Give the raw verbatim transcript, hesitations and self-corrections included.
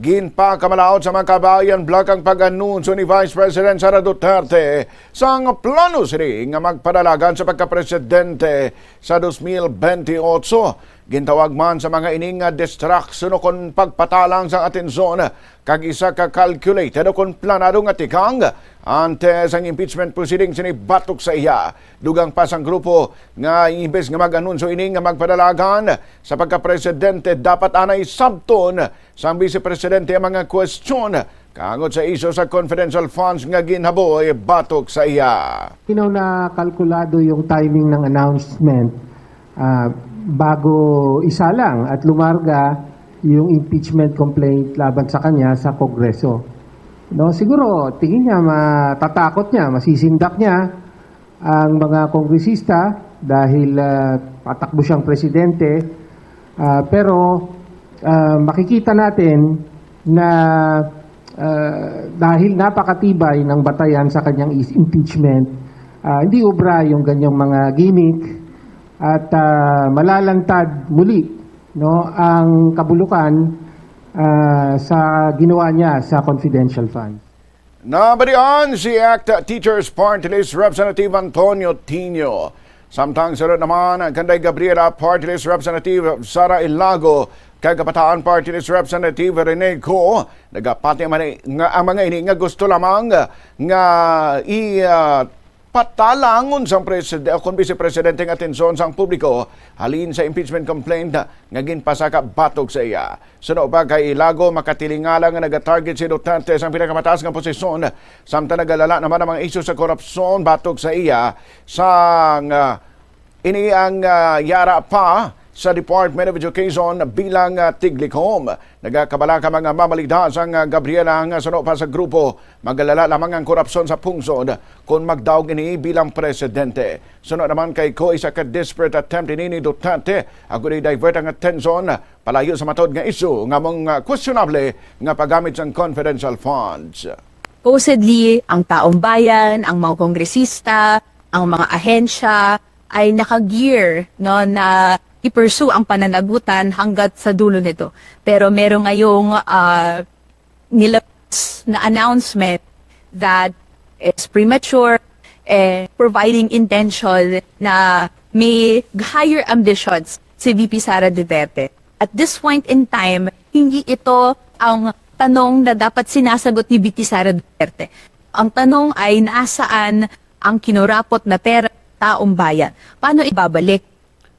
Ginpakamalaut sa mga kabayan bloc ang pag-anunsyo ni Vice President Sara Duterte sang plano sini nga magpadalagan sa pagkapresidente sa dos mil benti otso. Gintawag man sa mga ini nga distraction o kon pagpatalang sang atensyon kag isa ka calculated o kon planado nga tikang antes ang impeachment proceedings sini batok sa iya. Dugang pa sang grupo nga imbes nga mag-anunsyo ini nga magpadalagan sa pagkapresidente, dapat anay sabton sang Vice Presidente ang mga kwestiyon kaangod sa isyu sa confidential funds nga ginhaboy batok sa iya. Malinaw na kalkulado yung timing ng announcement. Ah, bago isalang at lumarga yung impeachment complaint laban sa kanya sa Kongreso. No, siguro tingin niya, matatakot niya, masisindak niya ang mga kongresista dahil ah, patakbo siyang presidente. Ah, pero ah, makikita natin na ah, dahil napakatibay ng batayan sa kanyang is- impeachment, ah, hindi obra yung ganyang mga gimmick at ah, malalantad muli, no, ang kabulukan ah, sa ginawa niya sa confidential funds. Nabalian si ACT Teachers Party List Representative Antonio Tinio. Samtang sunod naman, kanday Gabriela Party List Representative Sara Ilago, kag Kabataan Party List Representative Rene Go. Nagapati man nga ang mga ini nga gusto lamang nga i ah, patalangon sang presid- kon Vice Presidente ang atensyon sang publiko halin sa impeachment complaint nga ginpasaka batok sa iya. Suno pa kay Ilago, makatilingala nga nagatarget si Duterte sang pinakamataas nga posisyon, samtang nagalala naman ang mga isyu sa korupsyon batok sa iya sang ah, ini ang ah, yara pa sa Department of Education bilang ah, tiglikom. Nagakabalaka mga mamalida sang ah, Gabriela nga suno pa sa grupo, magalala lamang ang korupsyon sa pungsod kon magdaog ini bilang presidente. Suno naman kay Go, isa ka desperate attempt ini ni Duterte agud i-divert ang atensyon palayo sa matod nga isyu nga mong ah, questionable nga paggamit sang confidential funds. Supposedly, ang taong bayan, ang mga kongresista, ang mga ahensya ay naka-gear, no, na i-pursue ang pananagutan hanggat sa dulo nito. Pero meron ngayong ah, nilabas na announcement that is premature, eh, providing intention na may higher ambitions si V P Sara Duterte. At this point in time, hindi ito ang tanong na dapat sinasagot ni V P Sara Duterte. Ang tanong ay nasaan ang kinurapot na pera ng taong bayan? Paano ibabalik